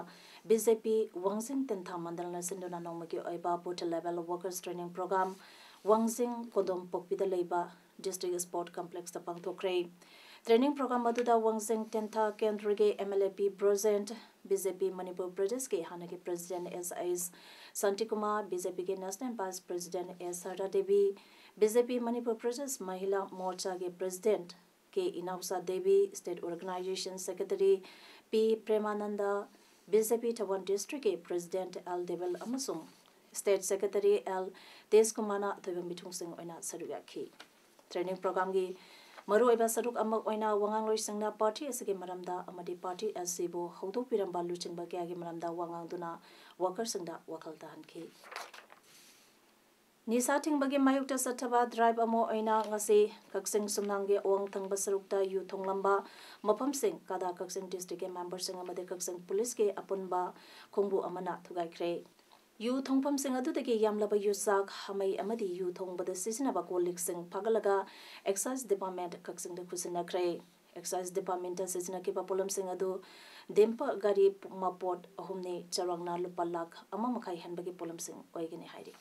ꯕꯤ ꯖꯦ ꯄꯤ ꯋꯥꯡꯖꯤꯡ ꯇꯦꯟꯊꯥ ꯃꯟꯗꯜꯅ ꯁꯤꯟꯗꯨꯅ ꯅꯣꯡꯃꯒꯤ ꯑꯣꯏꯕ booth level workers training programme Wangjing ꯀꯣꯗꯣꯝꯄꯣꯛꯄꯤꯗ ꯂꯩꯕ ꯗꯤꯁꯇ꯭ꯔꯤꯛ ꯁ꯭ꯄꯣꯔꯠ ꯀꯝꯄ꯭ꯂꯦꯛꯁꯇ ꯄꯥꯡꯊꯣꯛꯈ꯭ꯔꯦ꯫ ꯇ꯭ꯔꯦꯅꯤꯡ ꯄ꯭ꯔꯣꯒ꯭ꯔꯥꯝ ꯑꯗꯨꯗ ꯋꯥꯡꯖꯤꯡ ꯇꯦꯟꯊꯥ ꯀꯦꯟꯗ꯭ꯔꯒꯤ M L A P Brojen, B J P Manipur ꯄ꯭ꯔꯗꯦꯁꯀꯤ ꯍꯥꯟꯅꯒꯤ president S H Shantikumar, B J ꯄꯤꯒꯤ national vice president S Sarda Devi, B J P Manipur Pradesh Mahila ꯃꯣꯔꯆꯥꯒꯤ president K Inaocha Devi, state organisation secretary P Premananda, B J P Thoubal ꯗꯤꯁꯇ꯭ꯔꯤꯛꯀꯤ president L devil ꯑꯃꯁꯨꯡ state secretary L ꯇꯦꯖꯀꯨꯃꯥꯔꯅ ꯑꯊꯣꯏꯕ ꯃꯤꯊꯨꯡꯁꯤꯡ ꯑꯣꯏꯅ ꯁꯔꯨꯛ ꯌꯥꯈꯤ꯫ ꯇ꯭ꯔꯦꯅꯤꯡ ꯄ꯭ꯔꯣꯒ꯭ꯔꯥꯝꯒꯤ ꯃꯔꯨꯑꯣꯏꯕ ꯁꯔꯨꯛ ꯑꯃ ꯑꯣꯏꯅ ꯋꯥꯉꯥꯡꯂꯣꯏꯁꯤꯡꯅ ꯄꯥꯔꯇꯤ ꯑꯁꯤꯒꯤ ꯃꯔꯝꯗ ꯑꯃꯗꯤ ꯄꯥꯔꯇꯤ ꯑꯁꯤꯕꯨ ꯍꯧꯗꯣꯛꯄꯤꯔꯝꯕ ꯂꯨꯆꯤꯡꯕ ꯀꯌꯥꯒꯤ ꯃꯔꯝꯗ ꯋꯥ ꯉꯥꯡꯗꯨꯅ ꯋꯥꯀꯔꯁꯤꯡꯗ ꯋꯥꯈꯜ ꯇꯥꯍꯟꯈꯤ꯫ ꯅꯤꯁꯥ ꯊꯤꯡꯕꯒꯤ ꯃꯥꯌꯣꯛꯇ ꯆꯠꯊꯕ ꯗ꯭ꯔꯥꯏꯚ ꯑꯃ ꯑꯣꯏꯅ ꯉꯁꯤ ꯀꯛꯆꯤꯡ ꯁꯨꯝꯅꯥꯡꯒꯤ ꯑꯋꯥꯡ ꯊꯪꯕ ꯁꯔꯨꯛꯇ ꯌꯨ ꯊꯣꯡꯂꯝꯕ ꯃꯐꯝꯁꯤꯡ ꯀꯗꯥ ꯀꯛꯆꯤꯡ ꯗꯤꯁꯇ꯭ꯔꯤꯛꯀꯤ ꯃꯦꯝꯕꯔꯁꯤꯡ ꯑꯃꯗꯤ ꯀꯛꯆꯤꯡ ꯄꯨꯂꯤꯁꯀꯤ ꯑꯄꯨꯟꯕ ꯈꯣꯡꯕꯨ ꯑꯃꯅ ꯊꯨꯒꯥꯏꯈ꯭ꯔꯦ꯫ ꯌꯨ ꯊꯣꯡꯐꯝꯁꯤꯡ ꯑꯗꯨꯗꯒꯤ ꯌꯥꯝꯂꯕ ꯌꯨꯆꯥꯛ, ꯍꯥꯃꯩ ꯑꯃꯗꯤ ꯌꯨ ꯊꯣꯡꯕꯗ ꯁꯤꯖꯤꯟꯅꯕ ꯀꯣꯜ ꯂꯤꯛꯁꯤꯡ ꯐꯥꯒꯠꯂꯒ ꯑꯦꯛꯁꯥꯏꯖ ꯗꯤꯄꯥꯔꯠꯃꯦꯟꯠ ꯀꯛꯆꯤꯡꯗ ꯈꯨꯠꯁꯤꯟꯅꯈ꯭ꯔꯦ꯫ ꯑꯦꯛꯁꯥꯏꯖ ꯗꯤꯄꯥꯔꯠꯃꯦꯟꯠꯇ ꯁꯤꯖꯤꯟꯅꯈꯤꯕ ꯄꯣꯠꯂꯝꯁꯤꯡ ꯑꯗꯨ ꯗꯦꯝꯄ ꯒꯥꯔꯤ ꯃꯄꯣꯠ ꯑꯍꯨꯝꯅꯤ, ꯆꯥꯎꯔꯥꯛꯅ ꯂꯨꯄꯥ ꯂꯥꯈ ꯑꯃ ꯃꯈꯥꯏ ꯍꯦꯟꯕꯒꯤ ꯄꯣꯠꯂꯝꯁꯤꯡ ꯑꯣꯏꯒꯅꯤ ꯍꯥꯏꯔꯤ꯫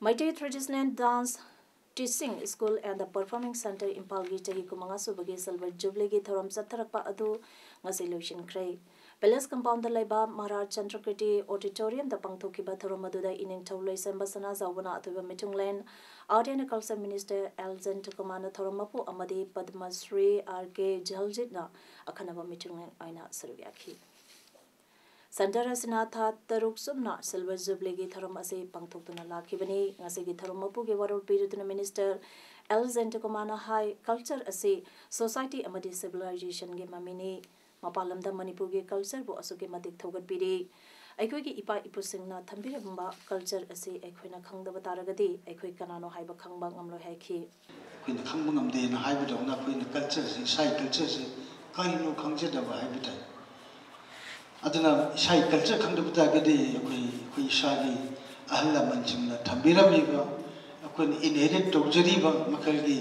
Meitei Traditional Dance Teaching School and Performing Center ꯏꯝꯐꯥꯜꯒꯤ ꯆꯍꯤ ꯀꯨꯟꯃꯉꯥ ꯁꯨꯕꯒꯤ Silver Jubilee ꯒꯤ ꯊꯧꯔꯝ ꯆꯠꯊꯔꯛꯄ ꯑꯗꯨ ꯉꯁꯤ ꯂꯣꯏꯁꯤꯟꯈ꯭ꯔꯦ꯫ ꯄꯦꯂꯦꯁ ꯀꯝꯄꯥꯎꯟꯗ ꯂꯩꯕ ꯃꯍꯥꯔꯥꯖ ꯆꯟꯗ꯭ꯔꯀꯤꯔꯇꯤ ꯑꯣꯗꯤꯇꯣꯔꯤꯌꯝꯗ ꯄꯥꯡꯊꯣꯛꯈꯤꯕ ꯊꯧꯔꯝ ꯑꯗꯨꯗ ꯏꯅꯤꯡꯊꯧ ꯂꯩꯁꯦꯝꯕ ꯁꯅꯥꯖꯥꯎꯕꯅ ꯑꯊꯣꯏꯕ ꯃꯤꯊꯨꯡꯂꯦꯟ, Art and Culture Minister L ꯖꯌꯟꯇꯀꯨꯃꯥꯔꯅ ꯊꯧꯔꯝ ꯃꯄꯨ ꯑꯃꯗꯤ ꯄꯗꯃ ꯁ꯭ꯔꯤ ꯑꯥꯔ ꯀꯦ ꯖꯍꯜꯖꯤꯠꯅ ꯑꯈꯟꯅꯕ ꯃꯤꯊꯨꯡꯂꯦꯟ ꯑꯣꯏꯅ ꯁꯔꯨꯛ ꯌꯥꯈꯤ꯫ ꯁꯦꯟꯇꯔ ꯑꯁꯤꯅ ꯊꯥ ꯇꯔꯨꯛ ꯆꯨꯞꯅ Silver Jubilee ꯒꯤ ꯊꯧꯔꯝ ꯑꯁꯤ ꯄꯥꯡꯊꯣꯛꯇꯨꯅ ꯂꯥꯛꯈꯤꯕꯅꯤ꯫ ꯉꯁꯤꯒꯤ ꯊꯧꯔꯝ ꯃꯄꯨꯒꯤ ꯋꯥꯔꯣꯜ ꯄꯤꯔꯗꯨꯅ ꯃꯤꯅꯤꯁꯇꯔ ꯑꯦꯜ ꯖꯌꯟꯇꯀꯨꯃꯥꯔꯅ ꯍꯥꯏ, ꯀꯜꯆꯔ ꯑꯁꯤ ꯁꯣꯁꯥꯏꯇꯤ ꯑꯃꯗꯤ ꯁꯤꯚꯤꯂꯥꯏꯖꯦꯁꯟꯒꯤ ꯃꯃꯤꯅꯤ꯫ ꯃꯄꯥꯟ ꯂꯝꯗ ꯃꯅꯤꯄꯨꯔꯒꯤ ꯀꯜꯆꯔꯕꯨ ꯑꯁꯨꯛꯀꯤ ꯃꯇꯤꯛ ꯊꯧꯒꯠꯄꯤꯔꯤ꯫ ꯑꯩꯈꯣꯏꯒꯤ ꯏꯄꯥ ꯏꯄꯨꯁꯤꯡꯅ ꯊꯝꯕꯤꯔꯝꯕ ꯀꯜꯆꯔ ꯑꯁꯤ ꯑꯩꯈꯣꯏꯅ ꯈꯪꯗꯕ ꯇꯥꯔꯒꯗꯤ ꯑꯩꯈꯣꯏ ꯀꯅꯥꯅꯣ ꯍꯥꯏꯕ ꯈꯪꯕ ꯉꯝꯂꯣꯏ ꯍꯥꯏꯈꯤ꯫ ꯑꯩꯈꯣꯏꯅ ꯈꯪꯕ ꯉꯝꯗꯦꯅ ꯍꯥꯏꯕꯗꯧꯅ ꯑꯩꯈꯣꯏꯅ ꯀꯜꯆꯔꯁꯤ, ꯏꯁꯥꯒꯤ ꯀꯜꯆꯔꯁꯤ ꯀꯔꯤꯅꯣ ꯈꯪꯖꯗꯕ ꯍꯥꯏꯕ ꯇꯥꯏ꯫ ꯑꯗꯨꯅ ꯏꯁꯥꯒꯤ ꯀꯜꯆꯔ ꯈꯪꯗꯕ ꯇꯥꯔꯒꯗꯤ ꯑꯩꯈꯣꯏ, ꯑꯩꯈꯣꯏ ꯏꯁꯥꯒꯤ ꯑꯍꯜ ꯂꯃꯟꯁꯤꯡꯅ ꯊꯝꯕꯤꯔꯝꯃꯤꯕ ꯑꯩꯈꯣꯏꯅ ꯏꯟꯍꯦꯔꯤꯠ ꯇꯧꯖꯔꯤꯕ ꯃꯈꯜꯒꯤ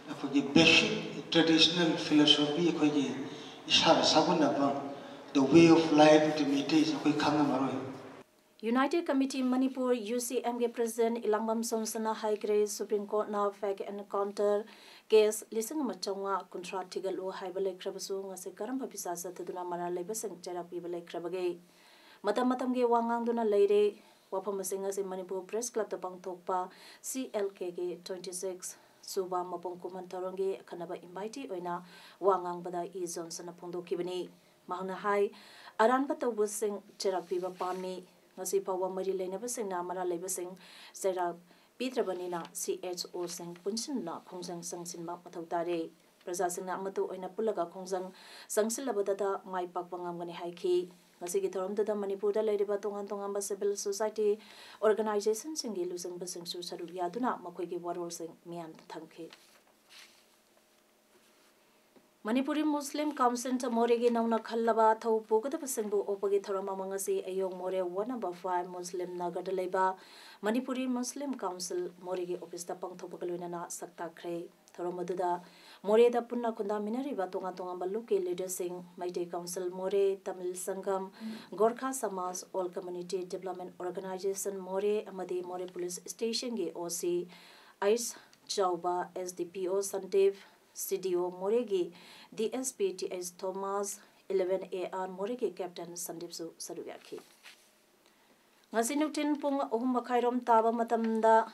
ꯑꯩꯈꯣꯏꯒꯤ ꯕꯦꯁꯤꯛ ꯇ꯭ꯔꯦꯗꯤꯁꯅꯦꯜ ꯐꯤꯂꯣꯁꯣꯐꯤ, ꯑꯩꯈꯣꯏꯒꯤ ꯏꯁꯥꯒ ꯁꯥꯒꯣꯟꯅꯕ the way of life, the meditation ꯑꯩꯈꯣꯏ ꯈꯪꯉꯝꯃꯔꯣꯏ꯫ United Committee Manipur, UCMꯒꯤ President ꯏꯂꯥꯡꯕꯝ ꯖꯣꯟꯁꯟꯅ ꯍꯥꯏꯈ꯭ꯔꯦ, Supreme Courtꯅ fake encounter case ꯂꯤꯁꯤꯡ ꯑꯃ ꯆꯥꯝꯃꯉꯥ ꯀꯨꯟꯊ꯭ꯔꯥ ꯊꯤꯒꯠꯂꯨ ꯍꯥꯏꯕ ꯂꯩꯈ꯭ꯔꯕꯁꯨ ꯉꯁꯤ ꯀꯔꯝꯕ ꯐꯤꯁꯥ ꯆꯠꯊꯗꯨꯅ ꯃꯔꯥꯜ ꯂꯩꯕꯁꯤꯡ ꯆꯩꯔꯥꯛ ꯄꯤꯕ ꯂꯩꯈ꯭ꯔꯕꯒꯦ? ꯃꯇꯝ ꯃꯇꯝꯒꯤ ꯋꯥ ꯉꯥꯡꯗꯨꯅ ꯂꯩꯔꯦ꯫ ꯋꯥꯐꯝ ꯑꯁꯤ ꯉꯁꯤ ꯃꯅꯤꯄꯨꯔ Press Clubꯇ ꯄꯥꯡꯊꯣꯛꯄ CLKꯒꯤ twenty six ꯁꯨꯕ ꯃꯄꯨꯡ ꯀꯨꯝꯍꯟ ꯊꯧꯔꯝꯒꯤ ꯑꯈꯟꯅꯕ invitee ꯑꯣꯏꯅ ꯋꯥ ꯉꯥꯡꯕꯗ ꯏ ꯖꯣꯟꯁꯟꯅ ꯐꯣꯡꯗꯣꯛꯈꯤꯕꯅꯤ꯫ ꯃꯍꯥꯛꯅ ꯍꯥꯏ, ꯑꯔꯥꯟꯕ ꯇꯧꯕꯁꯤꯡ ꯆꯩꯔꯥꯛ ꯄꯤꯕ ꯄꯥꯝꯃꯤ꯫ ꯉꯁꯤ ꯐꯥꯎꯕ ꯃꯔꯤ ꯂꯩꯅꯕꯁꯤꯡꯅ ꯃꯔꯥꯜ ꯂꯩꯕꯁꯤꯡ ꯆꯩꯔꯥꯛ ꯄꯤꯗ꯭ꯔꯕꯅꯤꯅ CHOꯁꯤꯡ ꯄꯨꯟꯁꯤꯟꯅ ꯈꯣꯡꯖꯪ ꯆꯪꯁꯤꯟꯕ ꯃꯊꯧ ꯇꯥꯔꯦ꯫ ꯄ꯭ꯔꯖꯥꯁꯤꯡꯅ ꯑꯃꯠꯇ ꯑꯣꯏꯅ ꯄꯨꯜꯂꯒ ꯈꯣꯡꯖꯪ ꯆꯪꯁꯤꯜꯂꯕꯗꯇ ꯃꯥꯏ ꯄꯥꯛꯄ ꯉꯝꯒꯅꯤ ꯍꯥꯏꯈꯤ꯫ ꯉꯁꯤꯒꯤ ꯊꯧꯔꯝꯗꯨꯗ ꯃꯅꯤꯄꯨꯔꯗ ꯂꯩꯔꯤꯕ ꯇꯣꯉꯥꯟ ꯇꯣꯉꯥꯟꯕ civil society organizationꯁꯤꯡꯒꯤ ꯂꯨꯆꯤꯡꯕꯁꯤꯡꯁꯨ ꯁꯔꯨꯛ ꯌꯥꯗꯨꯅ ꯃꯈꯣꯏꯒꯤ ꯋꯥꯔꯣꯜꯁꯤꯡ ꯃꯤꯌꯥꯝꯗ ꯊꯝꯈꯤ꯫ ꯃꯅꯤꯄꯨꯔꯤ ꯃꯨꯁꯂꯤꯝ ꯀꯥꯎꯟꯁꯤꯜ ꯃꯣꯔꯦꯒꯤ ꯅꯧꯅ ꯈꯜꯂꯕ ꯊꯧ ꯄꯨꯒꯗꯕꯁꯤꯡꯕꯨ ꯑꯣꯛꯄꯒꯤ ꯊꯧꯔꯝ ꯑꯃ ꯉꯁꯤ ꯑꯌꯣꯛ ꯃꯣꯔꯦ ward number five ꯃꯨꯁꯂꯤꯝ ꯅꯒꯔꯗ ꯂꯩꯕ ꯃꯅꯤꯄꯨꯔꯤ ꯃꯨꯁꯂꯤꯝ ꯀꯥꯎꯟꯁꯤꯜ ꯃꯣꯔꯦꯒꯤ ꯑꯣꯐꯤꯁꯇ ꯄꯥꯡꯊꯣꯛꯄꯒ ꯂꯣꯏꯅꯅ ꯁꯛ ꯇꯥꯛꯈ꯭ꯔꯦ꯫ ꯊꯧꯔꯝ ꯑꯗꯨꯗ ꯃꯣꯔꯦꯗ ꯄꯨꯟꯅ ꯈꯨꯟꯗꯥꯃꯤꯟꯅꯔꯤꯕ ꯇꯣꯉꯥꯟ ꯇꯣꯉꯥꯟꯕ ꯂꯨꯞꯀꯤ ꯂꯤꯗꯔꯁꯤꯡ, ꯃꯩꯇꯩ ꯀꯥꯎꯟꯁꯤꯜ ꯃꯣꯔꯦ, ꯇꯃꯤꯜ ꯁꯪꯒꯝ, ꯒꯣꯔꯈꯥ ꯁꯃꯥꯖ, All Community Development Organization ꯃꯣꯔꯦ ꯑꯃꯗꯤ ꯃꯣꯔꯦ ꯄꯨꯂꯤꯁ ꯁ꯭ꯇꯦꯁꯟꯒꯤ OC ꯑꯩꯆ ꯆꯥꯎꯕ, SDPO ꯁꯟꯗꯤꯞ, CDO ꯃꯣꯔꯦꯒꯤ DSP TH Thomas, eleven AR ꯃꯣꯔꯦꯒꯤ ꯀꯦꯞꯇꯦꯟ ꯁꯟꯗꯤꯞꯁꯨ ꯁꯔꯨꯛ ꯌꯥꯈꯤ꯫ ꯉꯁꯤ ꯅꯨꯡꯊꯤꯜ ꯄꯨꯡ ꯑꯍꯨꯝ ꯃꯈꯥꯏꯔꯣꯝ ꯇꯥꯕ ꯃꯇꯝꯗ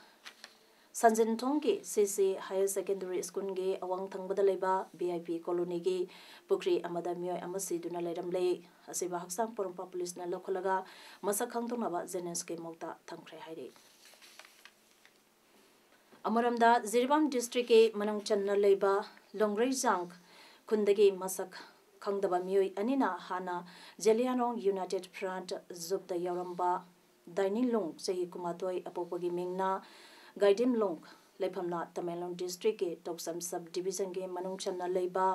ꯁꯟꯖꯤꯟꯊꯣꯡꯒꯤ CC Higher Secondary Schoolꯒꯤ ꯑꯋꯥꯡ ꯊꯪꯕꯗ ꯂꯩꯕ VIP colonyꯒꯤ ꯄꯨꯈ꯭ꯔꯤ ꯑꯃꯗ ꯃꯤꯑꯣꯏ ꯑꯃ ꯁꯤꯗꯨꯅ ꯂꯩꯔꯝꯂꯦ꯫ ꯑꯁꯤꯕ ꯍꯛꯆꯥꯡ ꯄꯣꯔꯣꯝꯄꯥꯠ ꯄꯨꯂꯤꯁꯅ ꯂꯧꯈꯠꯂꯒ ꯃꯁꯛ ꯈꯪꯗꯣꯛꯅꯕ JNSꯒꯤ ꯃꯣꯔꯒꯇ ꯊꯝꯈ꯭ꯔꯦ ꯍꯥꯏꯔꯤ꯫ ꯑꯃꯔꯣꯝꯗ ꯖꯤꯔꯤꯕꯥꯝ districtꯀꯤ ꯃꯅꯨꯡ ꯆꯟꯅ ꯂꯩꯕ ꯂꯣꯡꯒ꯭ꯔꯩꯖꯥꯡ ꯈꯨꯟꯗꯒꯤ ꯃꯁꯛ ꯈꯪꯗꯕ ꯃꯤꯑꯣꯏ ꯑꯅꯤꯅ ꯍꯥꯟꯅ ꯖꯦꯂꯤꯌꯥꯡꯔꯣꯡ United Front ꯖꯨꯞꯇ ꯌꯥꯎꯔꯝꯕ ꯗꯥꯏꯅꯤꯂꯨꯡ, ꯆꯍꯤ ꯀꯨꯟꯃꯥꯊꯣꯏ, ꯑꯄꯣꯛꯄꯒꯤ ꯃꯤꯡꯅ ꯒꯥꯏꯗꯤꯝꯂꯨꯡ, ꯂꯩꯐꯝꯅ ꯇꯃꯦꯡꯂꯣꯡ district ꯀꯤ ꯇꯣꯛꯁꯝ sub division ꯒꯤ ꯃꯅꯨꯡ ꯆꯟꯅ ꯂꯩꯕ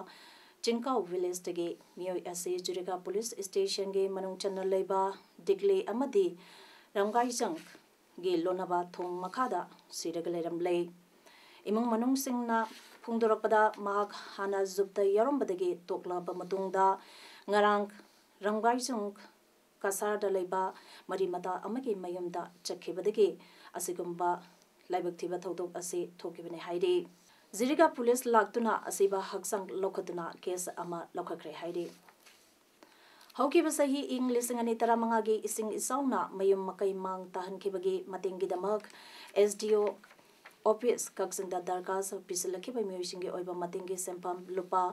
ꯆꯤꯡꯀꯥꯎ village ꯇꯒꯤ ꯃꯤꯑꯣꯏ ꯑꯁꯤ ꯖꯤꯔꯤꯒꯥ police station ꯒꯤ ꯃꯅꯨꯡ ꯆꯟꯅ ꯂꯩꯕ ꯗꯤꯒꯂꯤ ꯑꯃꯗꯤ ꯔꯝꯒꯥꯏꯖꯪꯒꯤ ꯂꯣꯟꯅꯕ ꯊꯣꯡ ꯃꯈꯥꯗ ꯁꯤꯔꯒ ꯂꯩꯔꯝꯂꯦ꯫ ꯏꯃꯨꯡ ꯃꯅꯨꯡꯁꯤꯡꯅ ꯐꯣꯡꯗꯣꯔꯛꯄꯗ, ꯃꯍꯥꯛ ꯍꯥꯟꯅ ꯖꯨꯞꯇ ꯌꯥꯎꯔꯝꯕꯗꯒꯤ ꯇꯣꯛꯂꯕ ꯃꯇꯨꯡꯗ ꯉꯔꯥꯡ ꯔꯝꯒꯥꯏꯖꯪ ꯀꯁꯥꯔꯗ ꯂꯩꯕ ꯃꯔꯤ ꯃꯇꯥ ꯑꯃꯒꯤ ꯃꯌꯨꯝꯗ ꯆꯠꯈꯤꯕꯗꯒꯤ ꯑꯁꯤꯒꯨꯝꯕ ꯂꯥꯏꯕꯛ ꯊꯤꯕ ꯊꯧꯗꯣꯛ ꯑꯁꯤ ꯊꯣꯛꯈꯤꯕꯅꯤ ꯍꯥꯏꯔꯤ꯫ ꯖꯤꯔꯤꯒꯥ police ꯂꯥꯛꯇꯨꯅ ꯑꯁꯤꯕ ꯍꯛꯆꯥꯡ ꯂꯧꯈꯠꯇꯨꯅ case ꯑꯃ ꯂꯧꯈꯠꯈ꯭ꯔꯦ ꯍꯥꯏꯔꯤ꯫ ꯍꯧꯈꯤꯕ ꯆꯍꯤ ꯏꯪ ꯂꯤꯁꯤꯡ ꯑꯅꯤ ꯇꯔꯥꯃꯉꯥꯒꯤ ꯏꯁꯤꯡ ꯏꯆꯥꯎꯅ ꯃꯌꯨꯝ ꯃꯀꯩ ꯃꯥꯡ ꯇꯥꯍꯟꯈꯤꯕꯒꯤ ꯃꯇꯦꯡꯒꯤꯗꯃꯛ S D O office ꯀꯛꯆꯤꯡꯗ ꯗꯔꯈꯥꯁ ꯄꯤꯁꯤꯜꯂꯛꯈꯤꯕ ꯃꯤꯑꯣꯏꯁꯤꯡꯒꯤ ꯑꯣꯏꯕ ꯃꯇꯦꯡꯒꯤ ꯁꯦꯟꯐꯝ ꯂꯨꯄꯥ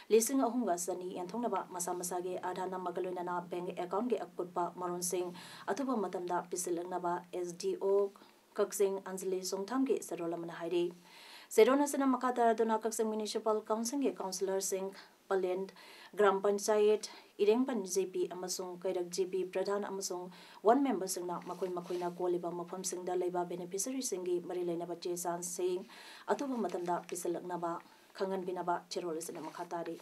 ꯂꯤꯁꯤꯡ ꯑꯍꯨꯝꯒ ꯆꯅꯤ ꯌꯦꯟꯊꯣꯛꯅꯕ ꯃꯁꯥ ꯃꯁꯥꯒꯤ Aadhaar number ꯒ ꯂꯣꯏꯅꯅ bank account ꯀꯤ ꯑꯀꯨꯞꯄ ꯃꯔꯣꯜꯁꯤꯡ ꯑꯊꯨꯕ ꯃꯇꯝꯗ ꯄꯤꯁꯤꯜꯂꯛꯅꯕ S D O ꯀꯛꯆꯤꯡ ꯑꯟꯖꯂꯤ ꯆꯣꯡꯊꯥꯝꯒꯤ ꯆꯦꯔꯣꯜ ꯑꯃꯅ ꯍꯥꯏꯔꯤ꯫ ꯆꯦꯔꯣꯜ ꯑꯁꯤꯅ ꯃꯈꯥ ꯇꯥꯔꯗꯨꯅ ꯀꯛꯆꯤꯡ Municipal Council ꯒꯤ councillor ꯁꯤꯡ, ꯄꯂꯦꯟ ꯒ꯭ꯔꯥꯝ ꯄꯟꯆꯥꯌꯠ, ꯏꯔꯦꯡꯕꯟ G P ꯑꯃꯁꯨꯡ ꯀꯩꯔꯛ G P ꯄ꯭ꯔꯙꯥꯟ ꯑꯃꯁꯨꯡ ward member ꯁꯤꯡꯅ ꯃꯈꯣꯏ ꯃꯈꯣꯏꯅ ꯀꯣꯜꯂꯤꯕ ꯃꯐꯝꯁꯤꯡꯗ ꯂꯩꯕ beneficiary ꯁꯤꯡꯒꯤ ꯃꯔꯤ ꯂꯩꯅꯕ ꯆꯦ ꯆꯥꯡꯁꯤꯡ ꯑꯊꯨꯕ ꯃꯇꯝꯗ ꯄꯤꯁꯤꯜꯂꯛꯅꯕ ꯈꯪꯍꯟꯕꯤꯅꯕ ꯆꯦꯔꯣꯜ ꯑꯁꯤꯅ ꯃꯈꯥ ꯇꯥꯔꯤ꯫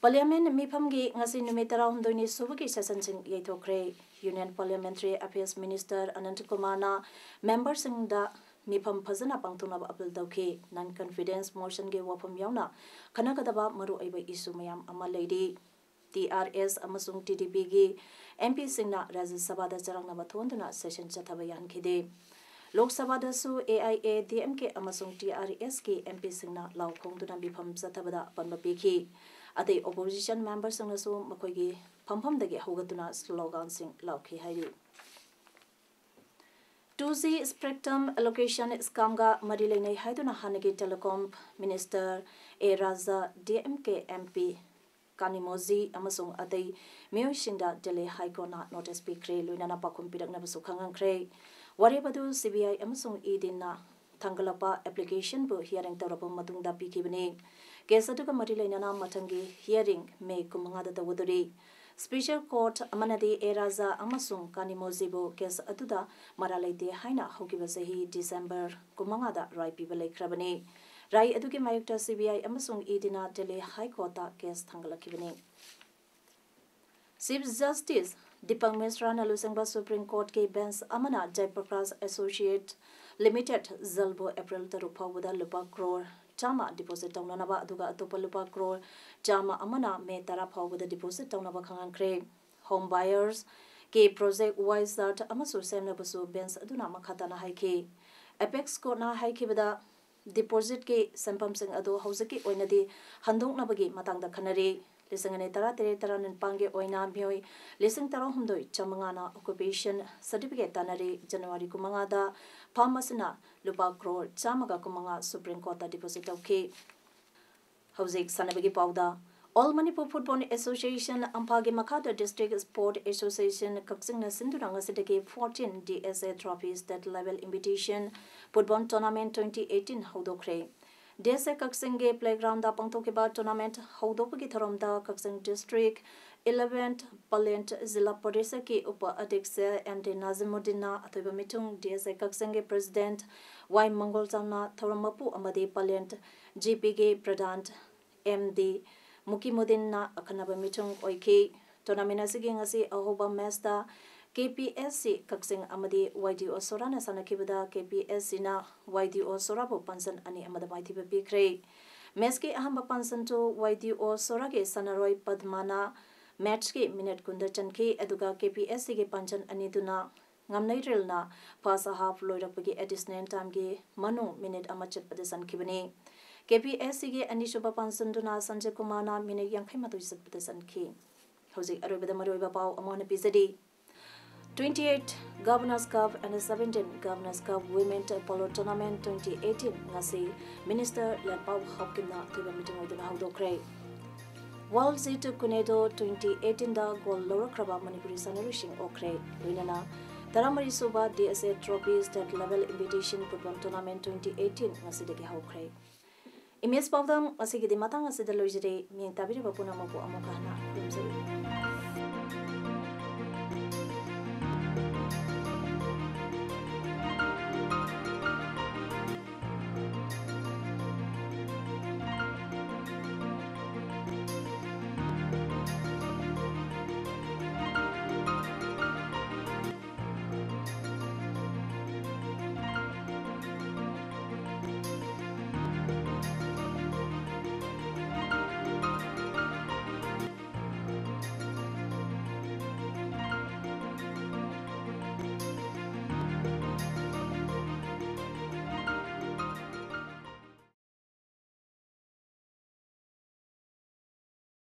Parliament ꯃꯤꯐꯝꯒꯤ ꯉꯁꯤ ꯅꯨꯃꯤꯠ ꯇꯔꯥꯍꯨꯝꯗꯣꯏꯅꯤ ꯁꯨꯕꯒꯤ session ꯁꯤꯡ ꯌꯩꯊꯣꯛꯈ꯭ꯔꯦ꯫ Union Parliamentary Affairs Minister ꯑꯅꯟꯇ ꯀꯨꯃꯥꯔꯅ member ꯁꯤꯡꯗ ꯃꯤꯐꯝ ꯐꯖꯅ ꯄꯥꯡꯊꯣꯛꯅꯕ appeal ꯇꯧꯈꯤ꯫ Non confidence motion ꯒꯤ ꯋꯥꯐꯝ ꯌꯥꯎꯅ ꯈꯟꯅꯒꯗꯕ ꯃꯔꯨꯑꯣꯏꯕ issue ꯃꯌꯥꯝ ꯑꯃ ꯂꯩꯔꯤ꯫ T R S ꯑꯃꯁꯨꯡ T D P ꯒꯤ M P ꯁꯤꯡꯅ ꯔꯥꯖ꯭ꯌ ꯁꯚꯥꯗ ꯆꯔꯥꯡꯅꯕ ꯊꯣꯛꯍꯟꯗꯨꯅ session ꯆꯠꯊꯕ ꯌꯥꯍꯟꯈꯤꯗꯦ꯫ ꯂꯣꯛ ꯁꯚꯥꯗꯁꯨ A I A D M K ꯑꯃꯁꯨꯡ T R S ꯀꯤ M P ꯁꯤꯡꯅ ꯂꯥꯎ ꯈꯣꯡꯗꯨꯅ ꯃꯤꯐꯝ ꯆꯠꯊꯕꯗ ꯑꯄꯟꯕ ꯄꯤꯈꯤ꯫ ꯑꯇꯩ opposition member ꯁꯤꯡꯅꯁꯨ ꯃꯈꯣꯏꯒꯤ ꯐꯝꯐꯝꯗꯒꯤ ꯍꯧꯒꯠꯇꯨꯅ slogan ꯁꯤꯡ ꯂꯥꯎꯈꯤ ꯍꯥꯏꯔꯤ꯫ Two G spectrum allocation scam ꯒ ꯃꯔꯤ ꯂꯩꯅꯩ ꯍꯥꯏꯗꯨꯅ ꯍꯥꯟꯅꯒꯤ telecom minister A Raja, D M K M P ꯀꯥꯅꯤꯃꯣꯖꯤ ꯑꯃꯁꯨꯡ ꯑꯇꯩ ꯃꯤꯑꯣꯏꯁꯤꯡꯗ Delhi High Court ꯅ notice ꯄꯤꯈ꯭ꯔꯦ, ꯂꯣꯏꯅꯅ ꯄꯥꯎꯈꯨꯝ ꯄꯤꯔꯛꯅꯕꯁꯨ ꯈꯪꯍꯟꯈ꯭ꯔꯦ꯫ ꯋꯥꯔꯦꯞ ꯑꯗꯨ C B I ꯑꯃꯁꯨꯡ E D ꯅ ꯊꯥꯡꯒꯠꯂꯛꯄ application ꯕꯨ hearing ꯇꯧꯔꯕ ꯃꯇꯨꯡꯗ ꯄꯤꯈꯤꯕꯅꯤ꯫ Case ꯑꯗꯨꯒ ꯃꯔꯤ ꯂꯩꯅꯅ ꯃꯊꯪꯒꯤ hearing May ꯀꯨꯟꯃꯉꯥꯗ ꯇꯧꯒꯗꯧꯔꯤ꯫ Special Court ꯑꯃꯅꯗꯤ ꯑꯦ ꯔꯥꯖꯥ ꯑꯃꯁꯨꯡ ꯀꯥꯅꯤꯃꯣꯖꯤꯕꯨ case ꯑꯗꯨꯗ ꯃꯔꯥꯜ ꯂꯩꯇꯦ ꯍꯥꯏꯅ ꯍꯧꯈꯤꯕ ꯆꯍꯤ December ꯀꯨꯟꯃꯉꯥꯗ ꯔꯥꯏ ꯄꯤꯕ ꯂꯩꯈ꯭ꯔꯕꯅꯤ꯫ ꯔꯥꯏ ꯑꯗꯨꯒꯤ ꯃꯥꯌꯣꯛꯇ C B I ꯑꯃꯁꯨꯡ E D ꯅ Delhi High Court ꯇ case ꯊꯥꯡꯒꯠꯂꯛꯈꯤꯕꯅꯤ꯫ Chief Justice Deepak Misra ꯅ ꯂꯨꯆꯤꯡꯕ Supreme Court ꯀꯤ bench ꯑꯃꯅ Jai Prakash Associate Limited, JAL ꯕꯨ April ꯇꯔꯨꯛ ꯐꯥꯎꯕꯗ ꯂꯨꯄꯥ ꯀ꯭ꯔꯣꯔ ꯆꯥꯝꯃ deposit ꯇꯧꯅꯅꯕ, ꯑꯗꯨꯒ ꯑꯇꯣꯞꯄ ꯂꯨꯄꯥ ꯀ꯭ꯔꯣꯔ ꯆꯥꯝꯃ ꯑꯃꯅ May ꯇꯔꯥ ꯐꯥꯎꯕꯗ deposit ꯇꯧꯅꯕ ꯈꯪꯍꯟꯈ꯭ꯔꯦ꯫ Home buyers ꯀꯤ project wise chart ꯑꯃꯁꯨ ꯁꯦꯝꯅꯕꯁꯨ bench ꯑꯗꯨꯅ ꯃꯈꯥ ꯇꯥꯅ ꯍꯥꯏꯈꯤ꯫ Apex Court ꯅ ꯍꯥꯏꯈꯤꯕꯗ, deposit ꯀꯤ ꯁꯦꯟꯐꯝꯁꯤꯡ ꯑꯗꯨ ꯍꯧꯖꯤꯛꯀꯤ ꯑꯣꯏꯅꯗꯤ ꯍꯟꯗꯣꯛꯅꯕꯒꯤ ꯃꯇꯥꯡꯗ ꯈꯟꯅꯔꯤ꯫ ꯂꯤꯁꯤꯡ ꯑꯅꯤ ꯇꯔꯥꯇꯔꯦꯠ ꯇꯔꯥꯅꯤꯄꯥꯟꯒꯤ ꯑꯣꯏꯅ ꯃꯤꯑꯣꯏ ꯂꯤꯁꯤꯡ ꯇꯔꯥꯍꯨꯝꯗꯣꯏ ꯆꯥꯝꯃꯉꯥꯅ occupation certificate ꯇꯥꯟꯅꯔꯤ꯫ January ꯀꯨꯟꯃꯉꯥꯗ firm ꯑꯁꯤꯅ ꯂꯨꯄꯥ ꯀ꯭ꯔꯣꯔ ꯆꯥꯝꯃꯒ ꯀꯨꯟꯃꯉꯥ Supreme Court ꯇ deposit ꯇꯧꯈꯤ꯫ ꯍꯧꯖꯤꯛ ꯁꯥꯟꯅꯕꯒꯤ ꯄꯥꯎꯗ꯫ All Manipur Football Association, ꯑꯝꯐꯥꯒꯤ ꯃꯈꯥꯗ District Sport Association ꯀꯛꯆꯤꯡꯅ ꯁꯤꯟꯗꯨꯅ ꯉꯁꯤꯗꯒꯤ fourteen D S A Trophy State Level Invitation Football Tournament twenty eighteen ꯍꯧꯗꯣꯛꯈ꯭ꯔꯦ꯫ D S A ꯀꯛꯆꯤꯡꯒꯤ playground ꯗ ꯄꯥꯡꯊꯣꯛꯈꯤꯕ tournament ꯍꯧꯗꯣꯛꯄꯒꯤ ꯊꯧꯔꯝꯗ ꯀꯛꯆꯤꯡ District, eleventh Parliament ꯖꯤꯂꯥ ꯄꯔꯤꯁꯠꯀꯤ ꯎꯄ ꯑꯗ꯭ꯌꯛꯁ M D ꯅꯥꯖꯤꯃꯨꯗꯤꯟꯅ ꯑꯊꯣꯏꯕ ꯃꯤꯊꯨꯡ, D S A ꯀꯛꯆꯤꯡꯒꯤ President Y ꯃꯪꯒꯣꯜꯆꯥꯝꯅ ꯊꯧꯔꯝ ꯃꯄꯨ ꯑꯃꯗꯤ Parliament G P ꯒꯤ ꯄ꯭ꯔꯙꯥꯟ M D ꯃꯨꯀꯤꯃꯨꯗꯤꯟꯅ ꯑꯈꯟꯅꯕ ꯃꯤꯊꯨꯡ ꯑꯣꯏꯈꯤ꯫ Tournament ꯑꯁꯤꯒꯤ ꯉꯁꯤ ꯑꯍꯧꯕ match ꯇ K P S C ꯀꯛꯆꯤꯡ ꯑꯃꯗꯤ Y D O ꯁꯣꯔꯥꯅ ꯁꯥꯟꯅꯈꯤꯕꯗ K P S C ꯅ Y D O ꯁꯣꯔꯥꯕꯨ ꯄꯥꯟꯖꯟ ꯑꯅꯤ ꯑꯃꯗ ꯃꯥꯏꯊꯤꯕ ꯄꯤꯈ꯭ꯔꯦ꯫ Match ꯀꯤ ꯑꯍꯥꯟꯕ ꯄꯥꯟꯖꯟꯗꯨ Y D O ꯁꯣꯔꯥꯒꯤ ꯁꯥꯟꯅꯔꯣꯏ ꯄꯗꯃꯥꯅ match ꯀꯤ minute ꯀꯨꯟꯗ ꯆꯟꯈꯤ, ꯑꯗꯨꯒ K P S C ꯒꯤ ꯄꯥꯟꯖꯟ ꯑꯅꯤꯗꯨꯅ ꯉꯝꯅꯩꯔꯦꯜꯅ first half ꯂꯣꯏꯔꯛꯄꯒꯤ additional time ꯒꯤ ꯃꯅꯨꯡ minute ꯑꯃ ꯆꯠꯄꯗ ꯆꯟꯈꯤꯕꯅꯤ꯫ K P S C ꯒꯤ ꯑꯅꯤꯁꯨꯕ ꯄꯥꯟꯖꯟꯗꯨꯅ ꯁꯟꯖꯌ ꯀꯨꯃꯥꯔꯅ minute ꯌꯥꯡꯈꯩ ꯃꯥꯊꯣꯏ ꯆꯠꯄꯗ ꯆꯟꯈꯤ꯫ ꯍꯧꯖꯤꯛ ꯑꯔꯣꯏꯕꯗ ꯃꯔꯨꯑꯣꯏꯕ ꯄꯥꯎ ꯑꯃꯨꯛ ꯍꯟꯅ ꯄꯤꯖꯔꯤ꯫ Twenty eight Governors Cup and seventeen Governors Cup Women Polo Tournament twenty eighteen ꯉꯁꯤ Minister ꯂꯦꯟꯄꯥꯎ ꯍꯥꯎꯀꯤꯞꯅ ꯑꯊꯣꯏꯕ ꯃꯤꯊꯨꯡ ꯑꯣꯏꯗꯨꯅ ꯍꯧꯗꯣꯛꯈ꯭ꯔꯦ꯫ World G two Kunaedo twenty eighteen ꯗ gold ꯂꯧꯔꯛꯈ꯭ꯔꯕ ꯃꯅꯤꯄꯨꯔꯤ ꯁꯥꯟꯅꯔꯣꯏꯁꯤꯡ ꯑꯣꯛꯈ꯭ꯔꯦ꯫ ꯂꯣꯏꯅꯅ ꯇꯔꯥꯃꯔꯤ ꯁꯨꯕ D S A Trophy State Level Invitation Football Tournament twenty eighteen ꯉꯁꯤꯗꯒꯤ ꯍꯧꯈ꯭ꯔꯦ꯫ Image ꯄꯥꯎꯗꯝ ꯉꯁꯤꯒꯤꯗꯤ ꯃꯇꯥꯡ ꯑꯁꯤꯗ ꯂꯣꯏꯖꯔꯦ꯫ ꯃꯤꯠꯌꯦꯡ ꯇꯥꯕꯤꯔꯤꯕ ꯄꯨꯝꯅꯃꯛꯄꯨ ꯑꯃꯨꯛꯀ ꯍꯟꯅ ꯈꯨꯔꯨꯝꯖꯔꯤ꯫